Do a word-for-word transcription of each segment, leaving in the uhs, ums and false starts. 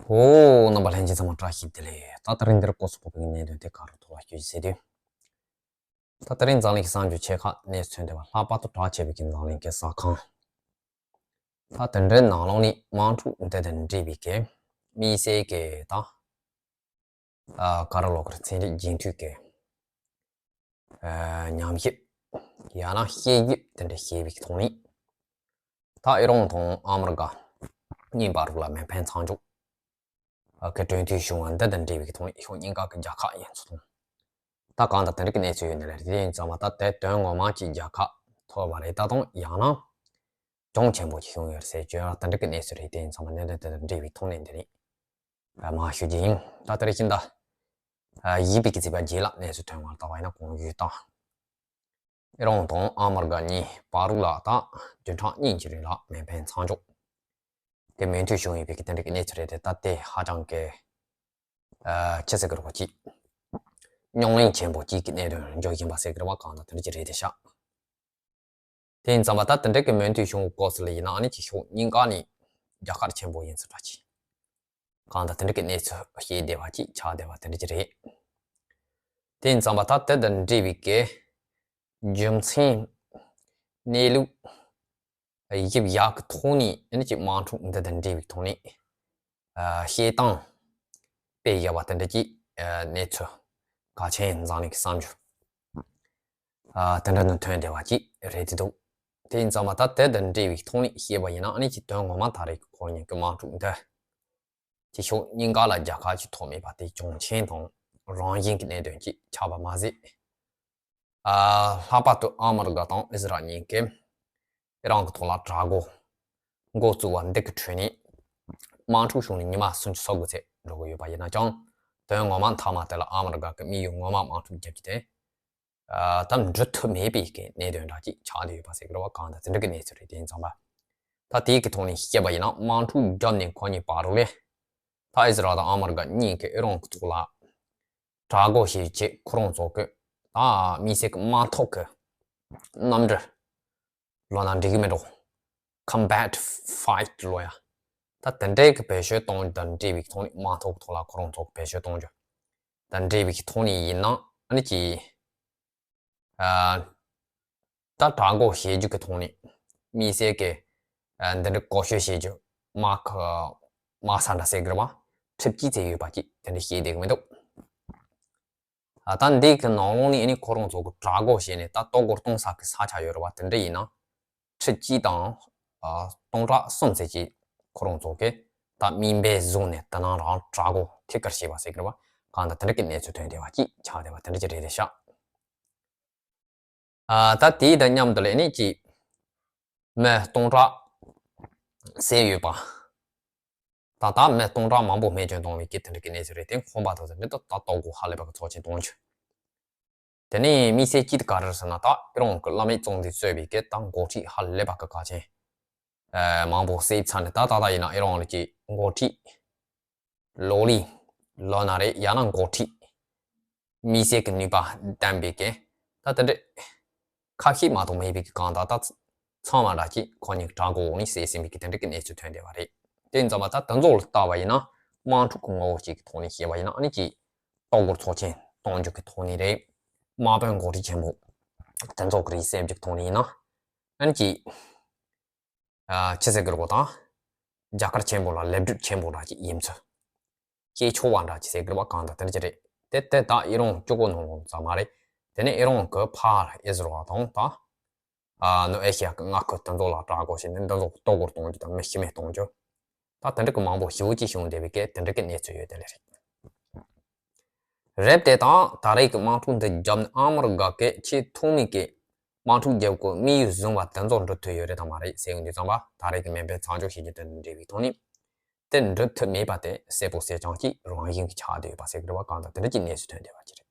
ཨོ། རྣམ་པ་ལྷན་རྒྱས་ཚང་མ་བཀྲ་ཤིས་བདེ་ལེགས། ད་དེ་རིང་འདིར་སྐོར་སུ་ཕོག་པའི་གནད་དོན་དེ་ག་རུ་ཐོག་ལ་བསྐྱོད་ཟེར་དུས། ད་དེ་རིང་འཛམ་གླིང་གི་གསར་འགྱུར་ཆེ་ཁག་གནས་ཚུལ་འདི་བ་ལྷག་པར་དུ་དྲག་ཆེ་བའི་གི་འཛམ་གླིང་གི་གསར་ཁང་། ད་དེ་འདྲའི་ནང་ལོགས་ནས་དམག་འཁྲུག་འདི་དང་འབྲེལ་བའི་གི་དམིགས་བསལ་གི་ད། ཨ། ག་རེ་ལབ་དགོས་རེད། ཚན་རིག་རྒྱུན་མཐུད་ཀྱི། ཨ། ཉམས་ཞིབ། ཡང་ན་དཔྱད་ཞིབ་དེ་འདྲ་བྱས་པའི་ཐོག་ནས། ད་ཨི་རན་དང་ཨ་མི་རི་ཀ་གཉིས་བར་ལ་མེ་འཕེན་མཚམས་འཇོག་ཨ། གི་གྲོས་མཐུན་བྱུང་བ་འདི་དང་འབྲེལ་བའི་ཐོག་ནས་ཕྱོགས་གཉིས་ཀ་གི་རྒྱལ་ཁབ་ཡིན་ཚུལ་དང་། ད་གང་ལྟར་དེ་འདྲ་གི་གནས་ཚུལ་ཡོད་ནི་རེད། དེ་ཡིན་ཙང་མ་ད་དེ་དོན་ངོ་མ་གཅིག་རྒྱལ་ཁབ་ཐོབ་པ་རེད། ད་དང་ཡང་ན། གྱོང་ཆེན་པོ་ཅིག་བྱུང་ཡོད་ཟེར་བརྗོད་ཡ་དེ་འདྲ་གི་གནས་ཚུལ་རེད། དེ་ཡིན་ཙང་མ་གནད་དོན་དེ་དང་འབྲེལ་བའི་ཐོག་ནས་འདི་ནས་མར་ཞུ་རྒྱུ་ཡིན། ད་དེ་རིང་ད་ཡིན་པའི་གི་རྩིས་པ་རྗེས་ལ་གནས་ཚུལ་ཐོན་པར་བལྟ་བ་ཡིན་ན། གོང་ཞུས་ལྟར་ཨི་རན་དང་ཨ་མི་རི་ཀ་གཉིས་བར་ལ་ད་བདུན་ཕྲག་གཉིས་ཀྱི་རིང་ལ་མེ་འཕེན་མཚམས་འཇོག་གི་མོས་མཐུན་བྱུང་ཡོད་པའི་གི་དེ་འདྲ་གི་གནས་ཚུལ་རེད་དེ། ད་དེ་ཧ་ཅང་གི། ཨ། ཅི་ཟེར་གི་རེད་པ། ཅིག་རྙོག་གླེང་ཆེན་པོ་ཅིག་གི་གནད་དོན་འཇོག་བཞིན་པ་ཟེར་གི་རེད་པ། གང་ལྟར་དེ་འདྲ་ཅིག་རེད་དེ་ཤག་དེ་ཡིན་ཙང་མ་ད་དེ་འདྲ་གི་མོས་མཐུན་བྱུང་བའི་སྐབས་སུ་ལ་ཡིན་ན། ཨ་ནི་ཅིག་ཕྱོགས་གཉིས་ཀ་ནས་རྒྱལ་ཁ་ཆེན་པོ་ཡིན་ཚུལ་འདྲ་ཅིག་གང་ལྟར་དེ་འདྲ་གི་གནས་ཚུལ་བཤད་བསྡད་པ་ཅིག་ཆགས་བསྡད་པ་དེ་འདྲ་ཅིག་རེད། དེ་ཡིན་ཙང་མ་ད་དེ་དང་འབྲེལ་བའི་གི་རྒྱུ་མཚན། གནས་ལུགས། ཞིབ་ཡག་གི་ཐོག་ནས་ཨ་ནི་ཅིག་དམག་འཁྲུག་འདི་དང་འབྲེལ་བའི་ཐོག་ནས། ཨ། བཤད་སྟངས་སྤེལ་བཞག་པ་དེ་འདྲ་ཅིག་ཨ། གནས་ཚུལ་གལ་ཆེན་འཛམ་གླིང་གི་གསར་འགྱུར། ཨ། དེ་འདྲ་ནང་ཐོན་བསྡད་པ་ཅིག་རེད་དེ་འདུག་དེ་ཡིན་ཙང་མ་ད་དེ་དང་འབྲེལ་བའི་ཐོག་ནས་བཤད་པ་ཡིན་ན། ཨ་ནི་ཅིག་དོན་ངོ་མ་ད་རེས་ཁོ་གཉིས་ཀྱི་དམག་འཁྲུག་འདི་ཅིག་ཕྱོགས་གཉིས་ཀ་ལ་རྒྱལ་ཁ་ཅིག་ཐོབ་མེད་པ་དེ་གྱོང་ཆེན་དང་རང་བཞིན་གྱི་གནད་དོན་ཅིག་ཆགས་པ་མ་ཟད། ཨ། ལྷག་པར་དུ་ཨ་མི་རི་ཀ་དང་ཨི་ཟི་རལ་གཉིས་ཀས་ཨི་རན་གྱི་ཐོག་ལ་དྲག་རྒོལ་འགོ་བཙུགས་པ་འདི་གི་ཁྲོད་ནས་དམག་འཁྲུག་བྱུང་ནས་ཉི་མ་སུམ་ཅུ་སོ་དགུ་ཙམ་འགྲོ་གི་ཡོད་པ་ཡིན་ན་ཅང་། དོན་ངོ་མ་མཐའ་མ་དེ་ལ་ཨ་མི་རི་ཀ་གི་དམིགས་ཡུལ་ངོ་མ་དམག་འཁྲུག་བརྒྱབ་རྒྱུ་དེ། ཨ། ད་འགྲུབ་ཐུབ་མེད་པའི་གི་གནད་དོན་འདྲ་ཅིག་ཆགས་བསྡད་ཡོད་པ་ཟེར་གི་རེད་པ། གང་ལྟར་དེ་འདྲ་གི་གནས་ཚུལ་རེད། དེ་ཡིན་ཙང་མ་ད་དེའི་གི་ཐོག་ནས་བཤད་པ་ཡིན་ན། དམག་འཁྲུག་བརྒྱབ་ནས་ཁོ་གཉིས་བར་ལ་ད་ཨི་ཟི་རལ་དང་ཨ་མི་རི་ཀ་གཉིས་ཀྱིས་ཨི་རན་གྱི་ཐོག་ལ་དྲག་རྒོལ་བྱེད་ཆེད་ཁོ་རང་ཚོ་གི་ད་དམིགས་བསལ་གྱི་དམག་འཐབ་ཀྱི་གནམ་གྲུ་ལབ་ན་འགྲིག་གི་མེད་འགྲོ། Combat Fighter ལབ་ཡ། ད་དེ་འདྲའི་གི་བེད་སྤྱོད་གཏོང་རྒྱུ་དང་འབྲེལ་བའི་ཐོག་ནས། དམག་འཐབ་ཀྱི་ཐོག་ལ་ཁོ་རང་ཚོ་གི་བེད་སྤྱོད་གཏོང་རྒྱུ་དང་འབྲེལ་བའི་ཐོག་ནས་ཡིན་ན། ཨ་ནི་ཅིག་ཨ། ད་དྲག་རྒོལ་བྱེད་རྒྱུ་གི་ཐོག་ནས་དམིགས་བསལ་གྱི། ཨ། འདི་འདྲའི་བཀོལ་སྤྱོད་བྱེད་རྒྱུ་དམག་གི་དམག་ས་འདྲ་ཟེར་གི་རེད་པ། ཁྲིམས་ཀྱིས་བཙན་ཡོད་པ་ཅིག་དེ་འདྲ་བཤད་བསྡད་གི་མི་འདུག་ཨ། ད་འདི་གི་ནང་ལོགས་ནས་ཨ་ནི་ཁོ་རང་ཚོ་གི་དྲག་རྒོལ་བྱས་ནས་ད་གཏོར་རྒོལ་གཏོང་ས་གི་ས་ཆ་ཡོད་རེད་པ། དེ་འདྲ་ཡིན་ན་ཁྲི་གཅིག་དང་། ཨ། སྟོང་ཕྲག་གསུམ་ཙམ་ཅིག་ཁོ་རང་ཚོ་གི་ད་མིང་འབེལ་བཟོས་ནས་དེ་ནང་རང་དྲག་རྒོལ་ཐད་ཀར་བྱས་པ་ཟེར་གི་རེད་པ། གང་ལྟར་དེ་འདྲ་གི་གནས་ཚུལ་ཐོན་བསྡད་པ་ཅིག་ཆགས་བསྡད་པ་དེ་འདྲ་ཅིག་རེད་དེ་ཤག་ཨ། ད་དེའི་དང་མཉམ་དུ་ལ་ཨ་ནི་ཅིག་མི་སྟོང་ཕྲག་བསད་ཡོད་པ། ད་ལྟ་མི་སྟོང་ཕྲག་མང་པོ་རྨས་སྐྱོན་བཏང་བའི་གི་དེ་འདྲ་གི་གནས་ཚུལ་རེད། དེ་ཁོམ་པ་ཐོག་ཚད་འདི་ད་ལྟ་གཏོར་རྒོལ་ཧ་ལས་པ་གི་ཚོགས་ཆེན་གཏོང་རྒྱུ། དེ་ནས་དམིགས་བསལ་གྱིས་དེ་ག་རེ་རེད་ཟེར་ན། ད་ཨི་རན་གྱི་བླ་མེད་ཙོང་ཙེ་གཙོས་པའི་གི་ད་འགོ་ཁྲིད་ཧ་ལས་པ་གི་གལ་ཆེན། ཨ། མང་པོ་བསད་ཚར་ནས། ད་ད་ལྟ་ཡིན་ན་ཨི་རན་ལ་ཅིག་འགོ་ཁྲིད་ལོ་ལེགས་ལབ་ན་རེད། ཡང་ན་འགོ་ཁྲིད་དམིགས་བསལ་གྱི་ནུས་པ་ལྡན་པའི་གི་ད་དེ་འདྲ་ཁ་ཤས་མ་གཏོགས་མེད་པའི་གི་གང་ལྟར་ད་ཚང་མ་འདྲ་ཅིག་ཁོ་གཉིས་དྲག་རྒོལ་འོག་ནས་བསད་ཟིན་པའི་གི་དེ་འདྲ་གི་གནས་ཚུལ་ཐོན་བསྡད་པ་རེད། དེ་ཡིན་ཙང་མ་ད་དེ་ཚོ་ལ་བལྟ་བ་ཡིན་ན། དམག་འཁྲུག་གི་ངོ་བོ་གཅིག་གི་ཐོག་ནས་བཤད་པ་ཡིན་ན། ཨ་ནི་ཅིག་གཏོར་རྒོལ་ཚོགས་ཆེན་གཏོང་རྒྱུ་གི་ཐོག་ནས་རེད། དམག་དཔོན་འགོ་ཁྲིད་ཆེན་པོ་དེ་ཚོ་གི་རིགས་བསད་རྒྱུ་གི་ཐོག་ནས་ཡིན་ན། ཨ་ནི་ཅིག་ཨ། ཅི་ཟེར་གི་རེད་གོ། ད་རྒྱ་གར་ཆེན་པོ་ལ་ལེགས་གྲུབ་ཆེན་པོ་འདྲ་ཅིག་ཡིན་ཚུལ། སྐྱེས་ཆོག་པ་འདྲ་ཅིག་ཟེར་གི་རེད་པ། གང་ལྟར་དེ་འདྲ་ཅིག་རེད། དེ་དེ་ད་ཨི་རན་གཅིག་པོ་ནང་ལོགས་ཙམ་མ་རེད། དེ་ནས་ཨི་རན་གྱི་ཕར་ཨི་ཟི་རལ་དང་ད། ཨ། ནུབ་ཨེ་ཤི་ཡ་གི་མངའ་ཁུལ་དེ་ཚོ་ལ་དྲག་རྒོལ་བྱས་ནས་འདི་ཚོ་གཏོར་རྒོལ་གཏོང་རྒྱུ་དང་མི་ཤི་རྨས་གཏོང་རྒྱུ། ད་དེ་འདྲ་གི་མང་པོ་ཞེ་པོ་ཅིག་བྱུང་བསྡད་པའི་གི་དེ་འདྲ་གི་གནས་ཚུལ་ཡོད་དེ་ལས་རེད། རེད་དེ། ད་ད་རེས་ཀྱི་དམག་འཁྲུག་འདི་བརྒྱབ་ནས་ཨ་མི་རི་ཀ་གི་ཆེས་ཐོག་མའི་གི་དམག་འཁྲུག་རྒྱབ་དགོས་དམིགས་ཡུལ་བཟུང་བ་དེ་ཚོ་འགྲུབ་ཐུབ་ཡོད་རེད་དམ་མ་རེད་ཟེར་ཡོང་དུས་ཙམ་པ། ད་རེས་ཀྱི་མེ་འཕེན་མཚམས་འཇོག་བྱེད་རྒྱུ་དེ་འབྲེལ་བའི་ཐོག་ནས་དེ་འགྲུབ་ཐུབ་མེད་པ་དེ་གསལ་པོ་གསལ་རྐྱང་ཅིག་རང་བཞིན་གྱིས་ཆགས་བསྡད་ཡོད་པ་ཟེར་གི་རེད་པ། གང་ལྟར་དེ་འདྲ་ཅིག་གནས་ཚུལ་ཐོན་བསྡད་པ་ཅིག་རེད།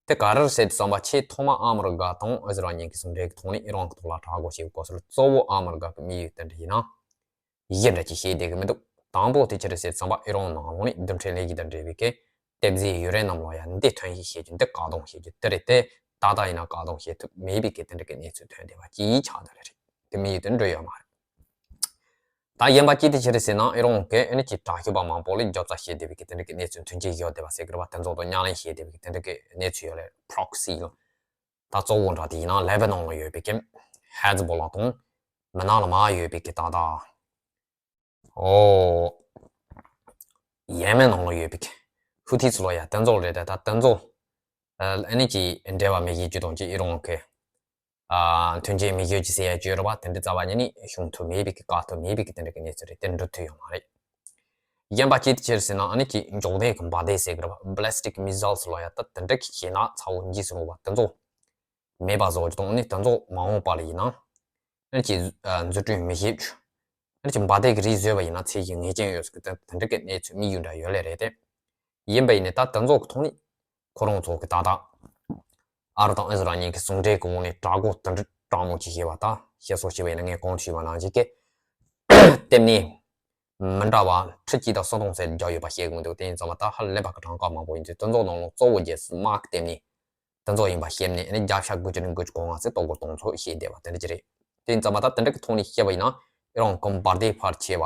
དེ་ག་རེ་རེད་ཟེར་དུས་ཙམ་པ། ཆེས་ཐོག་མ་ཨ་མི་རི་ཀ་དང་ཨི་ཟི་རལ་གཉིས་ཀྱི་ཟུང་འབྲེལ་གྱི་ཐོག་ནས་ཨི་རན་གྱི་ཐོག་ལ་དྲག་རྒོལ་བྱས་པའི་སྐབས་སུ་ལ་གཙོ་བོ་ཨ་མི་རི་ཀ་གི་དམིགས་ཡུལ་དེ་འདྲ་ཡིན་ན། གཞི་འདྲ་ཅིག་བཤད་བསྡད་ཀྱི་མི་འདུག་དང་པོ་དེ་ཅི་རེད་ཟེར་དུས་ཙམ་པ། ཨི་རན་ནང་ལོགས་ནས་རྡུལ་ཕྲན་ལས་གཞི་དང་འབྲེལ་བའི་གི་གཏེར་རྫས་ཡུ་རེ་ནམ་ལབ་ཡ་འདི་ཐོན་སྐྱེད་བྱེད་རྒྱུ་འདི་བཀག་སྡོམ་བྱེད་རྒྱུ་འདི་རེད་དེ། ད་ལྟ་ཡིན་ན་བཀག་སྡོམ་བྱེད་ཐུབ་མེད་པའི་གི་དེ་འདྲ་གི་གནས་ཚུལ་ཐོན་བསྡད་པ་ཅིག་ཆགས་བསྡད་ལེ་རེད། དེ་དམིགས་ཡུལ་དེ་འགྲུབ་ཡོད་མ་རེད། ད་གཞན་པ་ཅི་སྟེ་ཅི་རེད་ཟེར་ན་ཨི་རོན་གྱི་ཨ་ནི་ཅིག་དྲག་ཤོས་པ་མང་པོ་ལ་རྒྱབ་རྩ་བྱེད་བསྡད་པའི་གི་དེ་འདྲ་གི་གནས་ཚུལ་མཐུན་རྐྱེན་ཡོད་བསྡད་པ་ཟེར་གི་རེད་བ། དེ་ཚོ་དང་ཉམས་ལེན་བྱེད་བསྡད་པའི་གི་དེ་འདྲ་གི་གནས་ཚུལ་ཡོད་ལེ། པྲོག་སི་ལ། ད་གཙོ་བོ་འདྲ་དེ་ཡིན་ན་ལེ་བྷ་ནོན་ལ་ཡོད་པའི་གི་ཧེ་ཛ་བྷོ་ལ་དང་། མི་ནག་ལ་མར་ཡོད་པའི་གི་ད་ལྟ། ཨོ། ཡེ་མེན་ནང་ལ་ཡོད་པའི་གི་ཧུ་ཐི་ཚོ་ལ་ཡ་དེ་ཚོ་རེད་དེ། ད་དེ་ཚོ་ཨ་ནི་ཅིག་འབྲེལ་བ་མི་བྱེད་རྒྱུ་དང་ཅིག་ཨི་རོན་གི་ཨ་མཐུན་རྐྱེན་མི་བྱེད་རྒྱུ་ཟེར་ཡ་བརྗོད་རེད་བ། དེ་འདྲ་རྩ་བ་ཉིད་ནས་བྱུང་ཐུབ་མེད་པའི་གི་བཀག་ཐུབ་མེད་པའི་གི་དེ་འདྲ་གི་གནས་ཚུལ་རེད། དེ་འགྲུབ་ཐུབ་ཡོད་མ་རེད། གཞན་པ་ཅི་སྟེ་ཅི་རེད་ཟེར་ན་ཨ་ནི་ཅིག་འཇོག་ལྡན་གི་འབར་མདེལ་ཟེར་གི་རེད་བ། བྷ་ལེ་སི་ཊིག་མི་སི་ལ་ལ་ཡ་ད་དེ་འདྲ་གི་ཤེས་ན་ཚ་བོ་འཇིགས་སུ་རུང་བ་དེ་ཚོ་མེད་པ་བཟོ་རྒྱུ་དང་ཨ་ནི་དེ་ཚོ་མ་འོངས་པ་ལ་ཡིན་ན། ཨ་ནི་ཅིག་ཨ་འཛུགས་སྐྲུན་མི་བྱེད་རྒྱུ། ཨ་ནི་ཅིག་འབར་མདེལ་གྱི་རིགས་བཟོས་པ་ཡིན་ན་ཚད་ཀྱི་ངེས་ཅན་ཡོད་ཟེར་གི་དེ་དེ་འདྲ་གི་གནས་ཚུལ་དམིགས་ཡུལ་འདྲ་ཡོད་ལེ་རེད་དེ། ཡིན་པ་ཡིན་ནའི་ད་དེ་ཚོ་གི་ཐོག་ནས་ཁོ་རང་ཚོ་གི་ད་ལྟ་ཨ་རི་དང་ཨི་ཟི་རལ་གཉིས་ཀྱི་ཟུང་འབྲེལ་གི་ངོས་ནས་དྲག་པོ་དེ་འདྲ་དྲག་མོ་ཅིག་བྱས་པ་ད་བཤད་སྲོལ་བྱས་པ་ཡིན་ན་ངས་གོང་དུ་ཞུས་པ་ནང་བཞིན་གི་བརྟེན་ནས་མི་འདྲ་བ་ཁྲི་གཅིག་དང་སུམ་སྟོང་ཟེར་རྒྱག་ཡོད་པ་བཤད་གི་མི་འདུག་དེ་ཡིན་ཙང་མ་ད་ཧ་ལས་པ་གི་གྲངས་ཀ་མང་པོ་ཡིན་དུས་དེ་ཚོ་ནང་ལོགས་གཙོ་བོ་རྒྱལ་སྲིད་དམག་གི་ལྟེ་གནས། དེ་ཚོ་ཡིན་པ་ཤེས་ནས་ཨ་ནི་བརྒྱ་ཆ་དགུ་བཅུ་ནས་དགུ་བཅུ་གོ་ལྔ་ཚོས་གཏོར་རྒོལ་གཏོང་ཚུལ་བཤད་བསྡད་པ་དེ་འདྲ་ཅིག་རེད། དེ་ཡིན་ཙང་མ་ད་དེ་འདྲ་གི་ཐོག་ནས་བཤད་པ་ཡིན་ན་ཨི་རོན་གྱི་འབར་མདེལ་ཕལ་ཆེ་བ་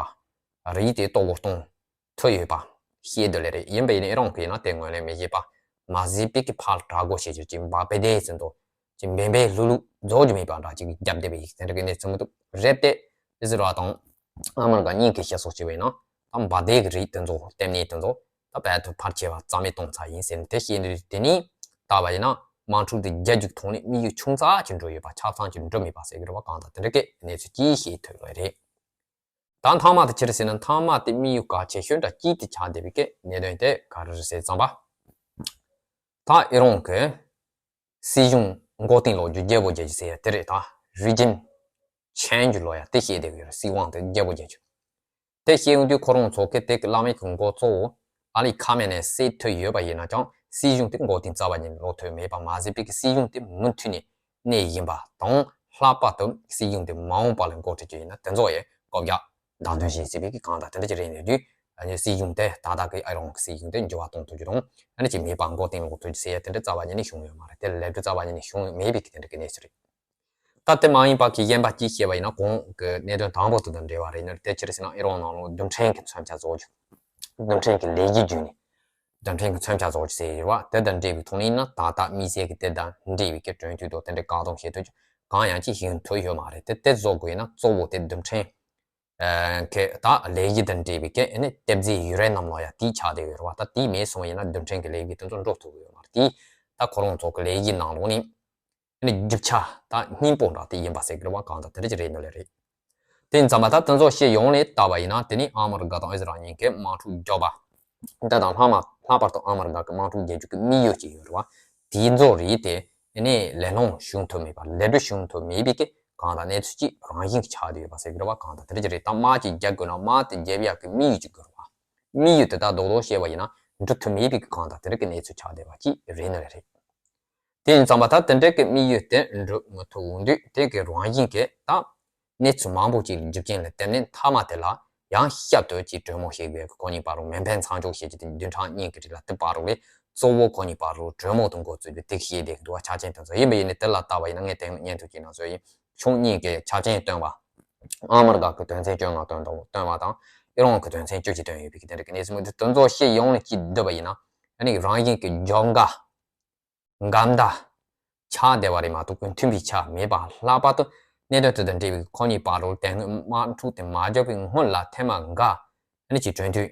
རིགས་དེ་གཏོར་རྒོལ་གཏོང་ཐུབ་ཡོད་པ་བཤད་འདུག་ལེ་རེད། ཡིན་པ་ཡིན་ན་ཨི་རོན་གྱིས་ཡིན་ན་དེ་ངོས་ལེན་མི་བྱེད་པ་མ་ཟད་པའི་གི་ཕར་དྲག་རྒོལ་བྱེད་རྒྱུ་ཅིག་འབར་མདེལ་ཟེར་དུས་ཅིག་འབེན་པའི་ལྷུག་ལྷུག་རྫོགས་རྒྱུ་མེད་པ་འདྲ་ཅིག་བརྒྱབ་བསྡད་པའི་དེ་འདྲ་གི་གནས་ཚུལ་མི་འདུག་རེད་དེ། ཨི་ཟི་རལ་དང་ཨ་མི་རི་ཀ་གཉིས་ཀྱིས་བཤད་སྲོལ་བྱས་པ་ཡིན་ན་ད་འབར་མདེལ་གྱི་རིགས་དེ་ཚོ་ལྟེ་གནས་དེ་ཚོ་ད་བལ་དུ་ཕལ་ཆེ་བ་རྩ་མེད་གཏོང་ཚར་ཡིན་ཟེར་ནས་དེ་བཤད་འདུག་དེ་ནས་ལྟ་བ་ཡིན་ན་དམག་འཁྲུག་དེ་རྒྱག་རྒྱུའི་ཐོག་ནས་དམིགས་ཡུལ་ཆུང་ཙག་ཅིག་འགྲུབ་ཡོད་པ་ཆ་ཚང་ཅིག་འགྲུབ་མེད་པ་ཟེར་གི་རེད་བ། གང་ལྟར་དེ་འདྲ་གི་གནས་ཚུལ་ཅིག་ཤེས་ཐུབ་ཡོད་རེད། ད་མཐའ་མ་དེ་ཅི་རེད་ཟེར་ན་མཐའ་མ་དེ་དམིགས་ཡུལ་གལ་ཆེ་ཤོས་འདྲ་གཅིག་དེ་ཆགས་བསྡད་པའི་གི་གནད་དོན་དེ་ག་རེ་རེད་ཟེར་ཙམ་པ། ད་ཨི་རོན་གྱི་སྲིད་གཞུང་མགོ་རྟིང་སློག་རྒྱུ་རྒྱལ་པོ་རྒྱལ་རྒྱུ་ཟེར་ཡ་དེ་རེད། ད་རི་ཇིམ་ཆེན་ཇུ་ལབ་ཡ་དེ་བཤད་བསྡད་ཀྱི་ཡོད་རེད། སྲིད་དབང་དེ་རྒྱལ་པོ་རྒྱལ་རྒྱུ། དེ་བཤད་ཡོང་དུས་ཁོ་རང་ཚོ་གི་དེ་གི་བླ་མའི་གི་མགོ་གཙོ་བོ་ཨ་ལི་ཁ་མེ་ནེ་སྲིད་མཐུད་ཡོད་པ་ཡིན་ན་ཀྱང་སྲིད་གཞུང་དེ་མགོ་རྟིང་རྩ་བ་ཉིད་ནས་སློག་ཐུབ་མེད་པ་མ་ཟད་པའི་གི་སྲིད་གཞུང་དེ་མུ་མཐུད་ནས་གནས་བཞིན་པ་དང་། ལྷག་པར་དུ་སྲིད་གཞུང་དེ་མ་འོངས་པ་ལ་འགོ་ཁྲིད་རྒྱུ་ཡིན་ན་དེ་ཚོ་ཡི་བཀོད་རྒྱ་བདག་འདོན་བྱེད་སྲིད་པའི་གི་གང་ལྟར་དེ་འདྲ་ཅིག་རེད། ནས་དུས་ཨ་ནི་སྲིད་གཞུང་དེ་ད་ལྟ་གི་ཨི་རོན་གི་སྲིད་གཞུང་དེ་འགྱུར་བ་གཏོང་ཐུབ་རྒྱུ་དང་ཨ་ནི་ཅིག་མེད་པ་མགོ་རྟིང་སློག་ཐུབ་རྒྱུ་ཟེར་ཡ་དེ་འདྲ་རྩ་བ་ཉིད་ནས་བྱུང་ཡོད་མ་རེད། དེ་ལས་འགུལ་རྩ་བ་ཉིད་ནས་བྱུང་ཡོད་མེད་པའི་གི་དེ་འདྲ་གི་གནས་ཚུལ་རེད། ད་དེ་མ་ཡིན་པ་གི་གཞན་པ་གཅིག་བཤད་པ་ཡིན་ན་གོང་གི་གནད་དོན་དང་པོ་དེ་དང་འབྲེལ་བ་རེད། ནི་དེ་ཅི་རེད་ཟེར་ན་ཨི་རོན་ནང་ལོགས་རྡུལ་ཕྲན་གྱི་མཚོན་ཆ་བཟོ་རྒྱུ། རྡུལ་ཕྲན་གྱི་ལས་གཞི་བརྒྱུད་ནས་རྡུལ་ཕྲན་གྱི་མཚོན་ཆ་བཟོ་རྒྱུ་ཟེར་ཡོད་པ་དེ་དང་འབྲེལ་བའི་ཐོག་ནས་ཡིན་ན་ད་ལྟ་དམིགས་བསལ་གྱི་དེ་དང་འབྲེལ་བའི་གི་གྲོས་མཐུན་དང་དེ་འདྲའི་བཀག་སྡོམ་བྱེད་ཐུབ་རྒྱུ་གང་ཡང་ཅིག་བྱུང་ཐུབ་ཡོད་མ་རེད། དེ་དེ་བཟོ་དགོས་ཡིན་ན་གཙོ་བོ་དེ་རྡུལ་ཕྲན་གྱི་ད་ལས་གཞི་དང་འབྲེལ་བའི་གི་ཨ་ནི་གཏེར་རྫས་ཡུ་རེ་ནམ་ལབ་ཡ་དེ་ཆགས་བསྡད་ཡོད་རེད་བ། ད་དེ་མེད་སོང་བ་ཡིན་ན་རྡུལ་ཕྲན་གྱི་ལས་གཞི་དེ་ཚོ་འགྲོ་ཐུབ་ཀྱི་ཡོད་མ་རེད། དེ་ད་ཁོ་རང་ཚོ་གི་ལས་གཞི་ནང་ལོགས་ནས། ཨ་ནི་རྒྱུ་ཆ་དང་སྙིང་པོ་འདྲ་དེ་ཡིན་པ་ཟེར་གི་རེད་བ། གང་ལྟར་དེ་འདྲ་ཅིག་རེད་ནི་ལེ་རེད། དེ་ཡིན་ཙང་མ་ད་དེ་ཚོ་བཤད་ཡོང་ནས་ལྟ་བ་ཡིན་ན་དེ་ནི་ཨ་མི་རི་ཀ་དང་ཨི་ཟི་རལ་གཉིས་ཀས་དམག་འཁྲུག་རྒྱག་པ་འདི་དང་ལྷག་མ་ལྷག་པར་དུ་ཨ་མི་རི་ཀ་གི་དམག་འཁྲུག་རྒྱག་རྒྱུ་གི་དམིགས་ཡུལ་ཅིག་ཡོད་རེད་བ། དེའི་ཚོ་རེད་དེ་ཨ་ནི་ལས་སླ་པོ་བྱུང་ཐུབ་མེད་པ་ལས་འགུལ་བྱུང་ཐུབ་མེད་པའི་གི་གང་ལྟར་གནས་ཚུལ་ཅིག་རང་བཞིན་གྱི་ཆགས་བསྡད་ཡོད་པ་ཟེར་གི་རེད་བ། གང་ལྟར་དེ་འདྲ་ཅིག་རེད། ད་དམག་ཅིག་རྒྱག་དགོས་ན་དམག་དེ་རྒྱག་ཡག་གི་དམིགས་ཡུལ་ཅིག་དགོས་རེད་བ། དམིགས་ཡུལ་དེ་དག་རྡོག་རྡོག་བཤད་པ་ཡིན་ན་འགྲུབ་ཐུབ་མེད་པའི་གི་གང་ལྟར་དེ་འདྲ་གི་གནས་ཚུལ་ཆགས་བསྡད་པ་ཅིག་རེད་ནི་ལེ་རེད། དེ་ཡིན་ཙང་མ་ད་དེ་འདྲ་གི་དམིགས་ཡུལ་དེ་འགྲུབ་མི་ཐུབ་འོང་དུས་དེ་གི་རང་བཞིན་གྱི་ད་གནས་ཚུལ་མང་པོ་ཅིག་རྒྱུ་རྐྱེན་ལ་བརྟེན་ནས་མཐའ་མ་དེ་ལ་ཡང་བསྐྱར་དུ་ཅིག་གྲོས་མོལ་བྱེད་དགོས་གི་ཁོ་གཉིས་བར་རུ་མེ་འཕེན་མཚམས་འཇོག་བྱེད་རྒྱུ་དེ་བདུན་ཕྲག་གཉིས་ཀྱི་རིང་ལ་དེ་བར་རུ་ལས་གཙོ་བོ་ཁོ་གཉིས་བར་རུ་གྲོས་མོལ་དང་འགོ་བཙུགས་རྒྱུ་དེ་བྱེད་བསྡད་ཀྱི་འདུག་བ། ཆ་རྐྱེན་དེ་ཚོ་ཡིན་པ་ཡིན་ནའི་དེ་ལ་ལྟ་བ་ཡིན་ན་ངས་དེ་སྔོན་སྙན་ཐོ་ཅིག་ནང་བཟོས་ཡིན། ཕྱོགས་གཉིས་ཀྱི་ཆ་རྐྱེན་བཏོན་པ། ཨ་མི་རི་ཀ་གི་དོན་ཚན་བཅོ་ལྔ་བཏོན་དང་བཏོན་པ་དང་ཨི་རོན་གྱི་དོན་ཚན་བཅུ་གཅིག་བཏོན་ཡོད་པའི་གི་དེ་འདྲ་གི་གནས་ཚུལ་མི་འདུག་དེ་ཚོ་བཤད་ཡོང་ནས་ཅིག་བསྡུས་པ་ཡིན་ན་ཨ་ནི་རང་བཞིན་གྱི་རྒྱབ་འགལ། འགལ་ཟླ་ཆགས་བསྡད་པ་རེད་མ་གཏོགས་མཐུན་པའི་ཆ་མེད་པ། ལྷག་པར་དུ་གནད་དོན་དེ་དང་འབྲེལ་བའི་ཁོ་གཉིས་བར་དུ་དེ་སྔོན་དམག་འཁྲུག་དེ་མ་བརྒྱབ་པའི་སྔོན་ལ་ཐེངས་མ་འགའ་ཨ་ནི་ཅིག་གྲོས་མཐུན་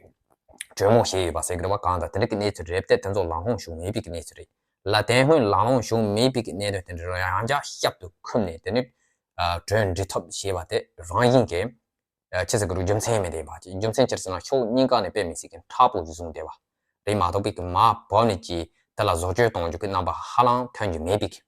གྲོས་མོལ་བྱས་ཡོད་པ་ཟེར་གི་རེད་བ། གང་ལྟར་དེ་འདྲ་གི་གནས་ཚུལ་རེད་དེ། དེ་ཚོ་ལམ་ལྷོང་བྱུང་མེད་པའི་གི་གནས་ཚུལ་རེད་ལ། དེ་སྔོན་ལམ་ལྷོང་བྱུང་མེད་པའི་གི་གནད་དོན་དེ་འདྲ་ཡང་བསྐྱར་ཞིབ་ཏུ་འཁུར་ནས་དེ་ནི་གྲོས་འགྲིག་ཐབས་བྱས་པ་དེ་རང་བཞིན་གྱི་ཨ་ཅི་ཟེར་གི་རུ་རྒྱུ་མཚན་མེད་དེ་བ། རྒྱུ་མཚན་ཅི་རེད་ཟེར་ན་ཕྱོགས་གཉིས་ཀ་ནས་དཔེ་མི་སྲིད་ཀྱི་མཁྲེགས་པོ་ཞིག་བཟུང་བསྡད་པ་རེད་མ་གཏོགས་པའི་གི་མར་བབས་ནས་ཀྱི་དེ་ལ་བཟོ་བཅོས་གཏོང་རྒྱུ་གི་རྣམ་པ་ཧ་ལམ་ཐོན་རྒྱུ་མེད་པའི་གི་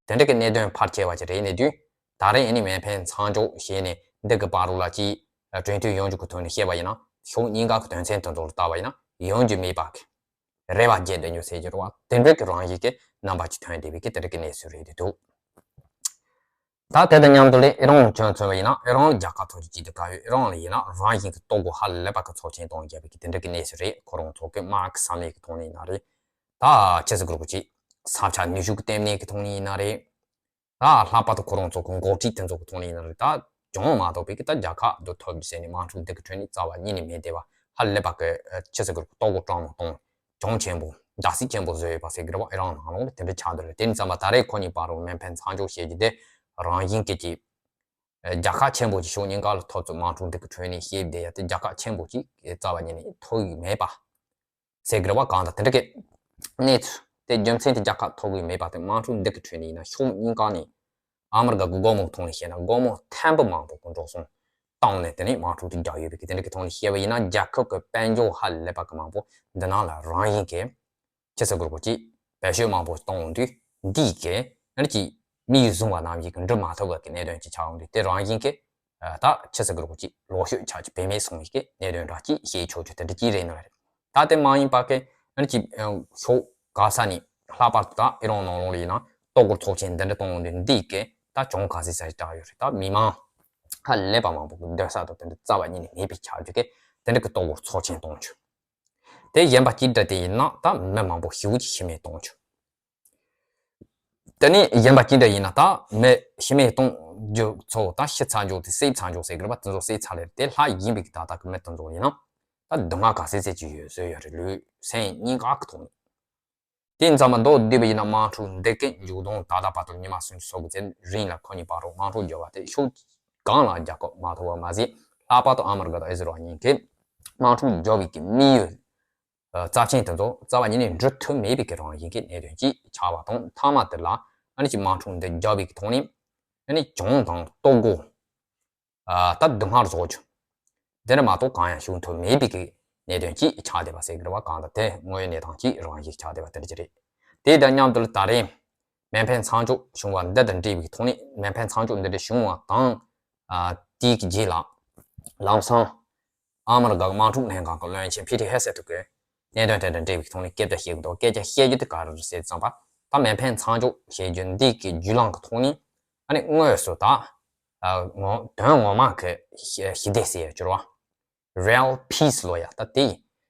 དེ་འདྲ་གི་གནད་དོན་ཕལ་ཆེ་བ་ཅིག་རེད་ནས་དུས་ད་རེས་ཨ་ནི་མེ་འཕེན་མཚམས་འཇོག་བྱས་ནས་འདི་གི་བར་རུ་ལ་ཀྱི་གྲོས་མཐུན་ཡོང་རྒྱུ་གི་ཐོག་ནས་བཤད་པ་ཡིན་ན་ཕྱོགས་གཉིས་ཀ་གི་དོན་ཚན་དེ་ཚོ་ལ་ལྟ་བ་ཡིན་ན་ཡོང་རྒྱུ་མེད་པ་གི་རེ་བ་བརྒྱད་དེ་ཉོ་ཟེར་གྱི་རེད་བ། དེ་འདྲ་གི་རང་བཞིན་གྱི་རྣམ་པ་ཅིག་ཐོན་བསྡད་པའི་གི་དེ་འདྲ་གི་གནས་ཚུལ་རེད་དེ་འདུག་ད་དེ་དང་མཉམ་དུ་ལས་ཨི་རོན་ལ་ཁྱོན་མཚོན་པ་ཡིན་ན་ཨི་རོན་ལ་རྒྱལ་ཁ་ཐོབ་རྒྱུ་ཅིག་དེ་ག་ཡོད། ཨི་རོན་ལ་ཡིན་ན་རང་བཞིན་གྱི་ལྟོ་གོས་ཧ་ལས་པ་གི་ཚོགས་ཆེན་གཏོང་བརྒྱབ་པའི་གི་དེ་འདྲ་གི་གནས་ཚུལ་རེད། ཁོ་རང་ཚོ་གི་དམག་གི་བསམ་ཡས་ཀྱི་ཐོག་ནས་ཡིན་ན་རེད། ད་ཆེ་ས་གུ་རུ་གུ་ཅིག་ས་ཆ་ནུས་ཤུགས་ཀྱི་ལྟེ་གནས་ཀྱི་ཐོག་ནས་ཡིན་ན་རེད། ད་ལྷག་པར་དུ་ཁོ་རང་ཚོ་གི་འགོ་ཁྲིད་དེ་ཚོ་གི་ཐོག་ནས་ཡིན་ན་རེད། ད་ གྱོང་མ་གཏོགས་པའི་གི་ད་རྒྱལ་ཁ་དུ་ཐོབ་རྒྱུ་ཟེར་ནས་དམག་འཁྲུག་འདི་གི་ཁྲོད་ནས་རྩ་བ་ཉིད་ནས་མེད་དེ་བ། ཧ་ལས་པ་གི་ཆི་ཟེར་གི་རུ་ལྟོ་གོ་སྤྲང་མོ་གཏོང་། གྱོང་ཆེན་པོ་རྒྱལ་སྲིད་ཆེན་པོ་བཟོས་ཡོད་པ་ཟེར་གི་རེད་བ། ཨེ་རང་ནང་ལོགས་ལ་དེ་འདྲ་ཆགས་འདུག་ལ། དེ་ནི་ཙམ་པ་ད་རེས་ཁོ་གཉིས་བར་རུ་མེ་འཕེན་མཚམས་འཇོག་བྱེད་རྒྱུ་དེ་རང་བཞིན་གྱི་ཀྱི་རྒྱལ་ཁ་ཆེན་པོ་ཅིག་ཕྱོགས་གཉིས་ཀ་ལ་ཐོབ་ཚུལ་དམག་འཁྲུག་འདི་གི་ཁྲོད་ནས་བཤད་བསྡད་ཡ་དེ་རྒྱལ་ཁ་ཆེན་པོ་ཅིག་རྩ་བ་ཉིད་ནས་ཐོབ་ཀྱི་མེད་པ། ཟེར་གི་རེད་བ། གང་ལྟར་དེ་འདྲ་གི་གནས་ཚུལ་དེ་རྒྱུ་མཚན་དེ་རྒྱལ་ཁ་ཐོབ་ཀྱི་མེད་པ་དེ་དམག་འཁྲུག་འདི་གི་ཁྲོད་ནས་ཡིན་ན་ཕྱོགས་གཉིས་ཀ་ནས་ཨ་མི་རི་ཀ་གི་སྒོར་མོ་ཐོག་ནས་བཤད་ན་སྒོར་མོ་ཐེར་འབུམ་མང་པོ་གི་འགྲོ་སོང་བཏང་ནས་དེ་ནས་དམག་འཁྲུག་དེ་རྒྱག་ཡོད་པའི་གི་དེ་འདྲ་གི་ཐོག་ནས་བཤད་པ་ཡིན་ན། རྒྱལ་ཁབ་ཀྱི་དཔལ་འབྱོར་ཧ་ལས་པ་གི་མང་པོ་འདི་ནང་ལ་རང་བཞིན་གྱི་ཆི་ཟེར་དགོས་རེད་གོ་ཅིག་བེད་སྤྱོད་མང་པོ་གཏོང་དུས་འདིས་གི་ཨ་ནི་ཅིག་མི་ཡིས་བཟུང་བ་ནང་བཞིན་གི་འགྲུབ་མ་ཐུབ་པ་གི་གནད་དོན་ཅིག་ཆགས་ཡོང་དུས་དེ་རང་བཞིན་གྱི་ད་ཆི་ཟེར་དགོས་རེད་གོ་ཅིག་ལོག་ཤོས་ཆགས་ཀྱི་བེད་མེད་སོང་བའི་གི་གནད་དོན་འདྲ་ཅིག་བཤད་ཆོག་རྒྱུ་དེ་འདྲ་ཅིག་རེད་ནི་རེད། ད་དེ་མ་ཡིན་པ་གི་ཨ་ནི་ཅིག་ཕྱོགས་ག་ས་ནས་ལྷག་པར་དུ་ད་ཨི་རན་ནང་ལོགས་ལ་ཡིན་ན་ལྟོ་གོར་ཚོགས་ཆེན་འདི་འདྲ་གཏོང་ཡོང་དུས་འདིས་གི་ད་གྱོང་ག་ཚོད་ཙམ་ཞིག་བཏང་ཡོད་རེད། ད་མི་མང་ཧ་ལས་པ་མང་པོ་གི་སྡོད་ས་དང་དེ་འདྲ་རྩ་བ་ཉིད་ནས་མེད་པའི་ཆགས་རྒྱུ་གི་དེ་འདྲ་གི་ལྟོ་གོར་ཚོགས་ཆེན་གཏོང་རྒྱུ། དེ་གཞན་པ་གཅིག་འདྲ་དེ་ཡིན་ན་ད་མི་མང་པོ་ཞེ་པོ་ཅིག་ཤི་རྨས་གཏོང་རྒྱུ། དེ་ནས་གཞན་པ་གཅིག་འདྲ་ཡིན་ན་ད་མི་ཤི་རྨས་གཏོང་རྒྱུ་ཚོ་ད་ཤི་ཚར་འཇོག་དེ་བསད་ཚར་འཇོག་ཟེར་གི་རེད་པ། དེ་ཚོ་བསད་ཚར་ལེ་དེ་ལྷག་ཡིན་པའི་གི་ད་ལྟ་གི་མི་དེ་ཚོ་ཡིན་ན་ད་སྡུག་བསྔལ་ག་ཚད་ཚད་ཅིག་ཡོད་བཟོས་ཡོད་རེད། ལུས་སེམས་གཉིས་ཀ་གི་ཐོག་ནས། དེ་ཙམ་པ་མདོར་བསྡུས་པ་ཡིན་ན་དམག་འཁྲུག་འདི་གི་མཇུག་སྡོམ་ད་ལྟ་བར་དུ་ཉི་མ་སུམ་ཅུ་སོ་དགུ་ཙམ་རིང་ལ་ཁོ་གཉིས་བར་རུ་དམག་འཁྲུག་འགྱོ་བ་དེ་ཕྱོགས་གང་ལ་རྒྱལ་ཁ་མ་ཐོབ་པ་མ་ཟད། ལྷག་པར་དུ་ཨ་མི་རི་ཀ་དང་ཨི་ཟི་རལ་གཉིས་ཀྱིས་དམག་འཁྲུག་འགྱོ་བའི་གི་དམིགས་ཡུལ་རྩ་ཆེན་དེ་ཚོ་རྩ་བ་ཉིད་ནས་འགྲུབ་ཐུབ་མེད་པའི་གི་རང་བཞིན་གྱི་གནད་དོན་ཅིག་ཆགས་པ་དང་། མཐའ་མ་དེ་ལ་ཨ་ནི་ཅིག་དམག་འཁྲུག་འདི་རྒྱག་པའི་གི་ཐོག་ནས་ཨ་ནི་གྱོང་དང་ལྟོ་གོ་ད་སྡུག་བསྔལ་བཟོ་རྒྱུ་དེ་འདྲ་མ་གཏོགས་གང་ཡང་བྱུང་ཐུབ་མེད་པའི་གི་གནད་དོན་ཅིག་ཆགས་བསྡད་པ་ཟེར་གི་རེད་བ། གང་ལྟར་དེ་དངོས་ཡོད་གནས་སྟངས་ཅིག་རང་བཞིན་ཆགས་བསྡད་པ་དེ་འདྲ་ཅིག་རེད། དེ་དང་མཉམ་དུ་ད་རེས་མེ་འཕེན་མཚམས་འཇོག་བྱུང་བ་འདི་དང་འབྲེལ་བའི་ཐོག་ནས་མེ་འཕེན་མཚམས་འཇོག་འདི་འདྲ་བྱུང་བ་དང་། དེའི་གི་རྗེས་ལ་ལམ་སང་ཨ་མི་རི་ཀ་གི་དམག་འཁྲུག་ལྷན་ཁང་གི་བློན་ཆེན་ཕི་ཊི་ཧེ་སེ་ཐུ་གིས་གནད་དོན་དེ་དང་འབྲེལ་བའི་ཐོག་ནས་སྐད་ཆ་བཤད་གི་འདུག་སྐད་ཆ་བཤད་རྒྱུ་དེ་ག་རེ་རེད་ཟེར་ཙམ་པ། ད་མེ་འཕེན་མཚམས་འཇོག་བྱེད་རྒྱུ་འདི་གི་བརྒྱུད་ལམ་གི་ཐོག་ནས་ཨ་ནི་དངོས་སུ་ད་ངོ་དོན་ངོ་མ་གི་ཞི་བདེ་ཟེར་ཡ་གྱུར་བ། Real peace ལོ་ཡ་ད་དེ་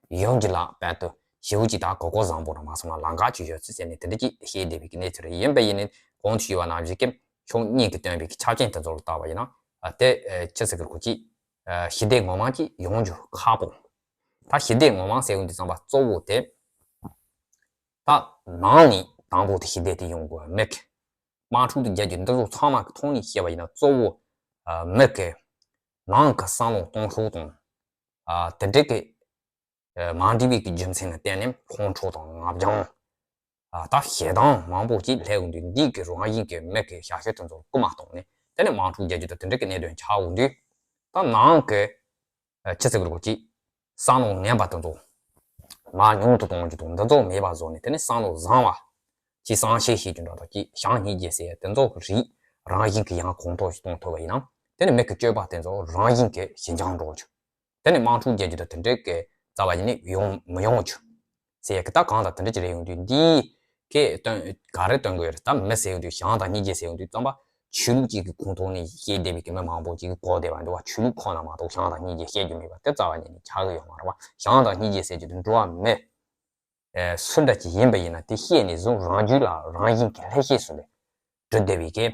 ཡོང་རྒྱུ་ལ་བར་དུ་ཞེ་པོ་ཅིག་ད་གོ་གོ་བཟང་པོ་རང་མ་སོང་ན་ལམ་ཁ་ཅིག་ཡོད་ཚུལ་ཟེར་ནས་དེ་འདྲ་ཅིག་བཤད་བསྡད་པའི་གནས་ཚུལ་རེད། ཡིན་པ་ཡིན་ནའི་གོང་དུ་ཞུས་པ་ནང་བཞིན་གྱི་ཕྱོགས་གཉིས་ཀྱིས་བཏོན་པའི་ཆ་རྐྱེན་དེ་ཚོ་ལ་བལྟས་པ་ཡིན་ན་དེ་ཆི་ཟེར་གི་རེད་གོ་ཅིག་ཞི་བདེ་ངོ་མ་ཅིག་ཡོང་རྒྱུ་ཁག་པོ། ད་ཞི་བདེ་ངོ་མ་ཟེར་ཡོང་དུས་ཙམ་པ་གཙོ་བོ་དེ་ད་ནང་ནས་དང་པོ་དེ་ཞི་བདེ་དེ་ཡོང་དགོས་མེད་གི། དམག་འཁྲུག་དེ་རྒྱག་རྒྱུ་འདི་ཚོ་ཚང་མ་གི་ཐོག་ནས་བཤད་པ་ཡིན་ན་གཙོ་བོ་མི་གི་ནང་གི་བསམ་བློ་གཏོང་ཕྱོགས་དང་དེ་འདྲ་གི་མ་འགྲིག་པའི་གི་རྒྱུ་མཚན་ལ་བརྟེན་ནས་ཁོང་ཁྲོ་དང་ང་རྒྱལ་ད་ཞེ་སྡང་མང་པོ་ཅིག་སླེབས་ཡོང་དུས་འདི་གི་རང་བཞིན་གྱི་མི་གི་བྱ་སྤྱོད་དེ་ཚོ་སྐུལ་མ་གཏོང་ནས་དེ་ནས་དམག་འཁྲུག་རྒྱག་རྒྱུ་དང་དེ་འདྲ་གི་གནད་དོན་ཆགས་ཡོང་དུས་ད་ནང་གི་ཆི་ཟེར་གི་རེད་གོ་ཅིག་བསམ་བློ་ངན་པ་དེ་ཚོ་མར་ཉུང་དུ་གཏོང་རྒྱུ་དང་འདི་ཚོ་མེད་པ་བཟོ་ནས་དེ་ནས་བསམ་བློ་བཟང་བ་ཅིག་བསམ་ཤེས་ཤེས་ཀྱི་འགྲོ་དང་ཅིག་བྱམས་སྙིང་རྗེ་ཟེར་དེ་ཚོ་རིགས་རང་བཞིན་གྱི་ཡང་གོང་མཐོར་ཞིག་གཏོང་ཐུབ་པ་ཡིན་ན་དེ་ནས་མི་གི་སྤྱོད་པ་དེ་ཚོ་རང་བཞིན་གྱི་ཞི་འཇམ་འགྲོ་རྒྱུ། དེ་ནས་དམག་འཁྲུག་རྒྱག་རྒྱུ་དང་དེ་འདྲའི་གི་རྩ་བ་ཡིན་ནས་ཡོང་མི་ཡོང་རྒྱུ། ཟེར་ཡ་གི་ད་གང་ལྟར་དེ་འདྲ་ཅིག་རེད་ཡོང་དུས་འདི་གས་སྟོན་ག་རེ་སྟོན་དགོས་རེད། ད་མི་ཟེར་ཡོང་དུས་བྱམས་དང་སྙིང་རྗེ་ཟེར་ཡོང་དུས་ཙམ་པ་ཆོས་ལུགས་ཅིག་གི་ཁོངས་གཏོགས་ནས་བཤད་བསྡད་པའི་གི་མི་མང་པོ་ཅིག་གིས་གོ་བསྡད་པ་འདུག་བ། ཆོས་ལུགས་ཁོ་ན་མ་གཏོགས་བྱམས་དང་སྙིང་རྗེ་བཤད་རྒྱུ་མེད་པ་དེ་རྩ་བ་ཉིད་ནས་ཆགས་ཀྱི་ཡོད་མ་རེད་བ། བྱམས་དང་སྙིང་རྗེ་ཟེར་རྒྱུ་དེ་འགྲོ་བ་མི་སུ་འདྲ་ཅིག་ཡིན་པ་ཡིན་ན་དེ་བཤད་ནས་བཟུང་རང་རྒྱུད་ལ་རང་བཞིན་གྱིས་ལྷད་ཤེས་སུ་ལས་གྲུབ་བསྡད་པའི་གི་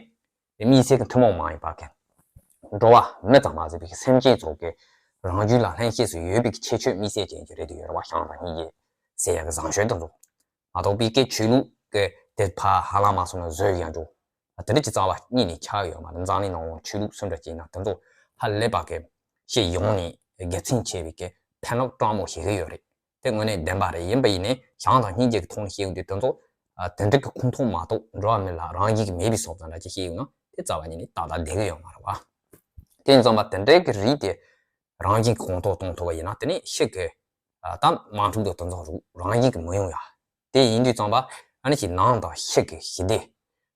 དམིགས་བསལ་གྱི་ཐུན་མོང་མ་ཡིན་པ་གི་འགྲོ་བ་མི་ཙམ་མ་ཟད་པའི་གི་སེམས་ཅན་ཚོ་གི་རང་རྒྱུད་ལ་ལྷད་ཤེས་སུ་ཡོད་པའི་གི་ཁྱད་ཆོས་དམིགས་བསལ་ཅན་གྱི་རེད་དུ་ཡོད་རེད་བ། བྱམས་དང་སྙིང་རྗེ་ཟེར་ཡ་གི་བཟང་སྤྱོད་དེ་ཚོ་མ་གཏོགས་པའི་གི་ཆོས་ལུགས་གི་དེ་ཕར་ཧ་ལམ་མ་སོང་ན་བཟོས་ཡང་འགྲོ་དེ་འདྲ་ཅིག་རྩ་བ་ཉིད་ནས་ཆགས་ཡོད་མ་རེད། འཛམ་གླིང་ནང་ལ་ཆོས་ལུགས་སུ་འདྲ་ཅིག་ཡིན་ན་དེ་ཚོ་ཧ་ལས་པ་གི་སྤྱི་ཡོངས་ནས་དགེ་མཚན་ཆེ་བའི་གི་ཕན་ཐོགས་སྤྲང་མོ་ཞིག་ཡོད་རེད། དེ་དངོས་གནས་བདེན་པ་རེད། ཡིན་པ་ཡིན་ནའི་བྱམས་དང་སྙིང་རྗེ་གི་ཐོག་ནས་བཤད་ཡོང་དུས་དེ་ཚོ་ཨ་དེ་འདྲ་གི་ཁུངས་གཏོགས་མ་གཏོགས་འགྲོ་བ་མི་ལ་རང་བཞིན་གྱིས་མེད་པའི་བཟོ་ལྟ་འདྲ་ཅིག་བཤད་ཡོང་ན་དེ་རྩ་བ་ཉིད་ནས་ཏག་ཏག་བསྡད་ཀྱི་ཡོད་མ་རེད་བ། དེ་ཡིན་ཙང་མ་དེ་འདྲའི་གི་རིགས་དེ་རང་བཞིན་གྱི་ཁུངས་གཏོགས་གཏོང་ཐུབ་པ་ཡིན་ན་དེ་ནི་ཤི་གི་ཨ་ད་དམག་འཁྲུག་དང་དེ་ཚོ་རང་བཞིན་གྱིས་མི་ཡོང་ཡ། དེ་ཡིན་དུས་ཙམ་པ་ཨ་ནི་ཅིག་ནང་དང་ཕྱི་གི་ཞི་བདེ།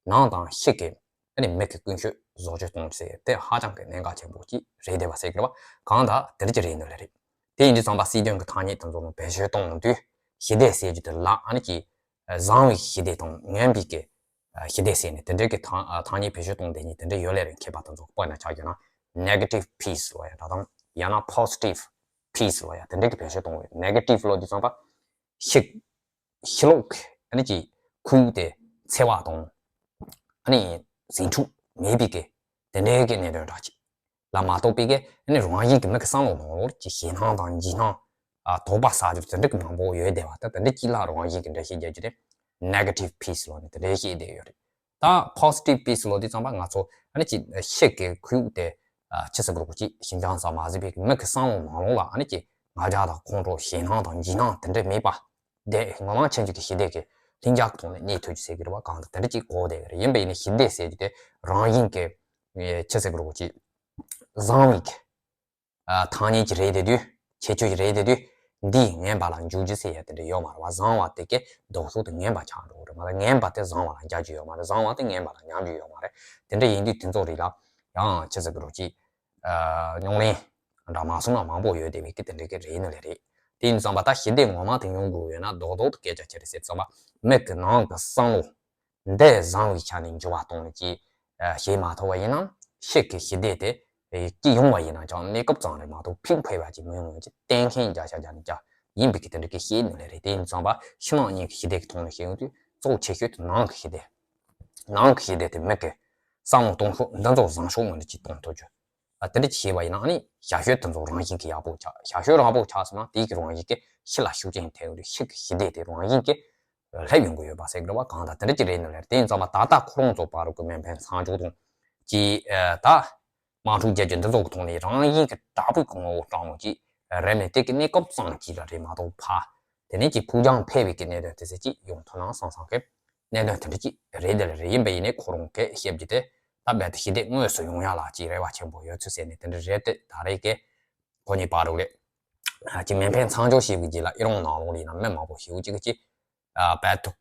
ནང་དང་ཕྱི་གི་ཨ་ནི་མི་གི་ཀུན་སྤྱོད་བཟོ་བཅོས་གཏོང་ཟེར་དེ་ཧ་ཅང་གི་གནད་འགག་ཆེན་པོ་ཅིག་རེད་བསྡད་པ་ཟེར་གི་རེད་བ། གང་ལྟར་དེ་འདྲ་ཅིག་རེད་འདུག་ལེ་རེད། དེ་ཡིན་དུས་ཙམ་པ་སྲིད་དོན་གྱི་ཐ་སྙད་དེ་ཚོ་ལ་བེད་སྤྱོད་གཏོང་དུས་ཞི་བདེ་ཟེར་རྒྱུ་དེ་ལ་ཨ་ནི་ཅིག་བཟང་བའི་ཞི་བདེ་དང་ངན་པའི་གི་ཞི་བདེ་ཟེར་ནས་དེ་འདྲའི་གི་ཐ་ཐ་སྙད་བེད་སྤྱོད་གཏོང་བསྡད་མཁན་དེ་འདྲ་ཡོད་ལེ་རེད། མཁས་པ་དེ་ཚོ་དཔེར་ན་ཆ་བཞག་ན་negative peace ལབ་ཡ་ད་དང་ཡང་ན་positive peace ལབ་ཡ་དེ་འདྲའི་གི་བེད་སྤྱོད་གཏོང་བའི་negative ལབ་དུས་ཙམ་པ་ཤི་ཤི་ལོག་ཨ་ནི་ཅིག་ཁུག་དེ་འཚེ་བ་དང་ཨ་ནི་ཟིང་འཁྲུག་མེད་པའི་གི་དེ་འདྲའི་གི་གནད་དོན་འདྲ་ཅིག་ལ་མ་གཏོགས་པའི་གི་ཨ་ནི་རང་བཞིན་གྱི་མི་གི་བསམ་བློ་ནང་ལོགས་ཀྱི་ཞེད་སྣང་དང་འཇིགས་སྣང་། ཨ། དོགས་པ་ཟ་རྒྱུ་དེ་འདྲ་གི་མང་པོ་ཡོད་བསྡད་པ། ད་དེ་འདྲ་གཅིག་ལ་རང་བཞིན་གྱི་འགྲེལ་བཤད་རྒྱག་རྒྱུ་དེ་negative peace ལབ་ནས་དེ་འདྲ་བཤད་བསྡད་ཡོད་རེད། ད་positive peace ལབ་དུས་ཙམ་པ་ང་ཚོ་ཨ་ནི་ཅིག་ཕྱི་གི་ཁོར་ཡུག་དེ། ཨ། ཅི་ཟེར་དགོས་རེད། ཅིག་ཞི་འཇམ་ཟ་མ་ཟིན་པའི་མི་གི་བསམ་བློ་ནང་ལོགས་ལ་ཨ་ནི་ཅིག་ང་རྒྱལ་དང་ཁོང་ཁྲོ་ཞེད་སྣང་དང་འཇིགས་སྣང་དེ་འདྲ་མེད་པ། དེ་ངོ་མ་ཕྱིན་ཅིག་གི་ཞི་བདེ་གི་ལྷིང་འཇགས་ཀྱི་ཐོག་ནས་གནས་ཐུབ་རྒྱུ་ཟེར་གྱི་རེད་པ། གང་ལྟར་དེ་འདྲ་ཅིག་གོ་བསྡད་ཀྱི་རེད། ཡིན་པ་ཡིན་ནའི་ཞི་བདེ་ཟེར་རྒྱུ་དེ་རང་བཞིན་གྱི་ཅི་ཟེར་དགོས་རེད། ཅིག་བཟང་བའི་གི་ཨ། ཐ་སྙད་ཅིག་རེད་བསྡད་དུས། ཁྱད་ཆོས་ཅིག་རེད་བསྡད་དུས། འདིས་ངན་པ་ལ་འཇུག་རྒྱུ་ཟེར་ཡ་དེ་འདྲ་ཡོད་མ་རེད་པ། བཟང་བ་དེ་གའི་ལྡོག་ཕྱོགས་དེ་ངན་པ་ཆགས་འགྲོ་གི་རེད་མ་གཏོགས། ངན་པ་དེ་བཟང་བ་ལ་འཇགས་རྒྱུ་ཡོད་མ་རེད། བཟང་བ་དེ་ངན་པ་ལ་ཉམས་རྒྱུ་ཡོད་མ་རེད། དེ་འདྲ་ཡིན་དུས་དེ་ཚོ་རིགས་ལ་ཡང་ཅི་ཟེར་དགོས་རེད། ཅིག་ཨ། རྙོག་གླེང་འདྲ་མ་གསུངས་ན་མང་པོ་ཡོད་བསྡད་པའི་གི་དེ་འདྲ་གི་རེད་ནི་ལས་རེད། དེ་ཡིན་ཙང་པ་ད་ཞི་བདེ་ངོ་མ་དེ་ཡོང་དགོས་ཡོད་ན་རྡོག་རྡོག་ཏུ་སྐད་ཆ་ཁྱེར་ཟེར་ཙམ་པ་མི་གི་ནང་གི་བསམ་བློ། འདི་བཟང་བའི་ཆ་ནས་འགྱུར་བ་གཏོང་ནས་ཀྱི་བྱེད་མ་ཐུབ་པ་ཡིན་ན། ཕྱི་གི་ཞི་བདེ་དེ་སྐྱེ་ཡོང་བ་ཡིན་ན་ཀྱང་གནས་སྐབས་ཙམ་རེད་མ་གཏོགས་ཕན་པ་ཅིག་མི་ཡོང་ངོས་ཀྱི་གཏན་འཁེལ་བརྒྱ་ཆ་བརྒྱ་ནས་བརྒྱ་ཡིན་པའི་གི་དེ་འདྲ་གི་ཤེས་ནི་ལས་རེད། དེ་ཡིན་ཙང་པ་ཕྱི་ནང་གཉིས་ཀྱི་ཞི་བདེ་གི་ཐོག་ནས་བཤད་ཡོང་དུས་གཙོ་བོ་ཆེ་ཤོས་དེ་ནང་གི་ཞི་བདེ། ནང་གི་ཞི་བདེ་དེ་མི་གི་བསམ་བློ་གཏོང་ཕྱོགས་འདི་ཚོ་བཟང་ཕྱོགས་ངོས་ནས་ཅིག་གཏོང་ཐུབ་རྒྱུ། ཨ། དེ་འདྲ་ཅིག་བྱས་པ་ཡིན་ན་ཨ་ནི་བྱ་སྤྱོད་དེ་ཚོ་རང་བཞིན་གྱི་ཡག་པོ་ཆགས། བྱ་སྤྱོད་ཡག་པོ་ཆགས་སོང་ན་དེའི་གི་རང་བཞིན་གྱི་ཕྱི་ལ་ཤུགས་རྐྱེན་ཐེབས་ཡོང་དུས་ཕྱི་གི་ཞི་བདེ་དེ་རང་བཞིན་གྱི་སླེབས་ཡོང་གི་ཡོད་པ་ཟེར་གི་རེད་པ། གང་ལྟར་དེ་འདྲ་ཅིག་རེད་ནི་ལས། དེ་ཡིན་ཙང་པ་ད་ལྟ་ཁོ་རང་ཚོ་བར་གྱི་མེ་འཕེན་མཚམས་འཇོག་དང་། ཅིག་ཨ། ད་དམག་འཁྲུག་རྒྱག་རྒྱུ་འདི་ཚོ་གི་ཐོག་ནས་རང་བཞིན་གྱི་དྲག་པོའི་གི་ངོ་བོ་སྤྲང་མོ་ཅིག་རེད་མོད། དེ་གི་གནས་སྐབས་ཙམ་ཅིག་ལ་རེད་མ་གཏོགས་ཕ། དེ་ནས་ཅིག་ཕུགས་རྒྱང་འཕེལ་བའི་གི་གནད་དོན་དེ་ཚོ་ཅིག་ཡོང་ཐུབ་ན་བསམ་བསམ་གི་གནད་དོན་དེ་འདྲ་ཅིག་རེད་དེ་ལས་རེད། ཡིན་པ་ཡིན་ནའི་ཁོ་རང་གིས་བཤད་རྒྱུ་དེ་ད་རྦད་དེ་ཞི་བདེ་དངོས་སུ་ཡོང་ཡ་ལ་ཅིག་རེ་བ་ཆེན་པོ་ཡོད་ཚུལ་ཟེར་ནས་དེ་འདྲ་རེད་དེ། ད་རེས་ཀྱི་ཁོ་གཉིས་བར་དུ་ལས་ཅིག་མེ་འཕེན་མཚམས་འཇོག་བྱས་པའི་རྗེས་ལ་ཨི་རན་ནང་ལོགས་ལ་ཡིན་ན་མི་མང་པོ་ཞེ་པོ་ཅིག་གིས་ཅིག་ཨ། རྦད་དེ་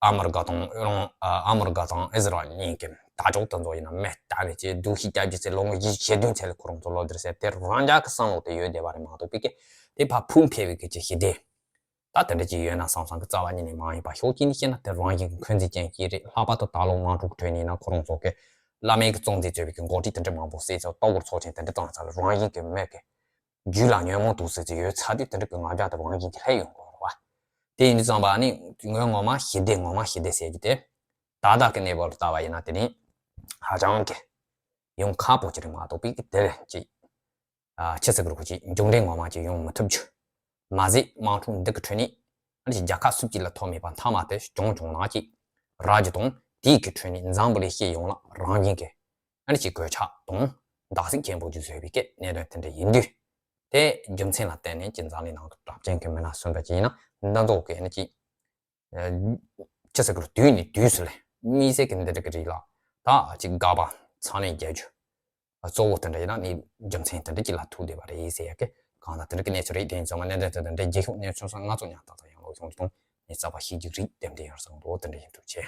ཨ་མི་རི་ཀ་དང་ཨི་རན། ཨ། ཨ་མི་རི་ཀ་དང་ཨི་ཟི་རལ་གཉིས་ཀྱི་དར་ལྕོག་དེ་ཚོ་ཡིན་ན་མེ་བཏང་ནས་ཅིག་སྡུག་ཤི་བརྒྱབ་རྒྱུ་ཚེ་ལོ་ངོ་བཞི་བཅུ་ཞེ་བདུན་ཚེ་ལ་ཁོ་རང་ཚོ་ལོག་འདིར་ཟེར་དེ་རང་རྒྱལ་གྱི་བསམ་བློ་དེ་ཡོད་བསྡད་པ་རེད་མ་གཏོགས་པའི་གི་དེ་ཕར་ཕུགས་འཕེར་བའི་གི་ཅིག་ཞི་བདེ་ད་དེ་འདྲ་ཅིག་ཡོད་ན་བསམ་བསམ་གི་རྩ་བ་ཉིད་ནས་མ་ཡིན་པ། ཕྱོགས་གཅིག་ནས་བཤད་ན་དེ་རང་བཞིན་གྱི་འཁོན་འཛིན་ཅན་ཞིག་རེད། ལྷག་པར་དུ་ད་ལོ་དམག་འཁྲུག་ཁྲོད་ནས་ཡིན་ན་ཁོ་རང་ཚོ་གི་བླ་མའི་གི་གཙོ་འཛིན་གཙོས་པའི་གི་འགོ་ཁྲིད་དེ་འདྲ་མང་པོ་བསད་ཚར། ལྟ་བུར་ཚོགས་ཆེན་དེ་འདྲ་བཏང་ཚར་ལ་རང་བཞིན་གྱི་མི་གི་རྒྱུད་ལ་ཉོན་མོངས་དུག་ཟེར་ཅིག་ཡོད་ཚར་དུས་དེ་འདྲ་གི་ང་རྒྱལ་དེ་རང་བཞིན་གྱི་སླེབས་ཡོང་གི་རེད་པ། དེ་ཡིན་དུས་ཙམ་པ་ནི་ངོས་ངོ་མ་ཞི་བདེ་ངོ་མ་ཞི་བདེ་ཟེར་རྒྱུ་དེ་ད་ལྟ་གི་གནས་བབ་ལ་ལྟ་བ་ཡིན་ན་དེ་ནི་ཧ་ཅང་གི་ཡོང་ཁག་པོ་ཅིག་རེད་མ་གཏོགས་པའི་གི་དེ་ཅིག་ཨ། ཅི་ཟེར་དགོས་རེད། ཅིག་མཇུག་འབྲས་ངོ་མ་ཅིག་ཡོང་མི་ཐུབ་རྒྱུ། མ་ཟད་དམག་འཁྲུག་འདི་གི་ཁྲོད་ནས་ཨ་ནི་ཅིག་རྒྱལ་ཁབ་སུ་གཅིག་ལ་ཐོགས་མེད་པ་མཐའ་མ་དེ་གྱོང་བྱུང་ན་ཅིག་རག་རྒྱུ་དང་། དེའི་གི་ཁྲོད་ནས་འཛམ་བུ་གླིང་སྤྱི་ཡོངས་ལ་རང་བཞིན་གྱི་ཨ་ནི་ཅིག་གོད་ཆག་དང་བརྡབ་གསིག་ཆེན་པོ་ཅིག་བཟོས་པའི་གི་གནད་དོན་དེ་འདྲ་ཡིན་དུས། དེ་རྒྱུ་མཚན་ལ་བརྟེན་ནས་ཅིག་འཛམ་གླིང་ནང་དུ་གྲགས་ཅན་གྱི་མི་སྣ་གསུམ་པ་ཅིག་ཡིན་ན་འདི་ཚོ་གི་ཨ་ནི་ཅིག་ཅི་ཟེར་དགོས་རེད། དུས་ནས་དུས་སུ་ལས་དམིགས་བསལ་གྱི་འདི་འདྲ་གི་རིགས་ལ་ད་ཅིག་དགག་པ་ཚ་ནན་རྒྱག་རྒྱུ་གཙོ་བོ་དེ་འདྲ་ཡིན་ན་ནི་རྒྱུ་མཚན་དེ་འདྲ་ཅིག་ལ་ཐུག་བསྡད་པ་རེད་ཟེར་ཡ་གི་གང་ལྟར་དེ་འདྲ་གི་གནས་ཚུལ་རེད། དེ་ཡིན་ཙང་མ་གནད་དོན་དེ་དང་འབྲེལ་རྒྱལ་ཤོག་གནས་ཚུལ་སོགས་ང་ཚོ་ཉར་ཐག་དང་ཡང་ལོག་ཡོང་དུས་ནས་རྩ་བ་ཤེས་རྒྱུ་རིགས་ཏན་ཏན་ཡོད་བསམ་འདུག་དེ་འདྲ་ཡིན་འདུག་ཆེ།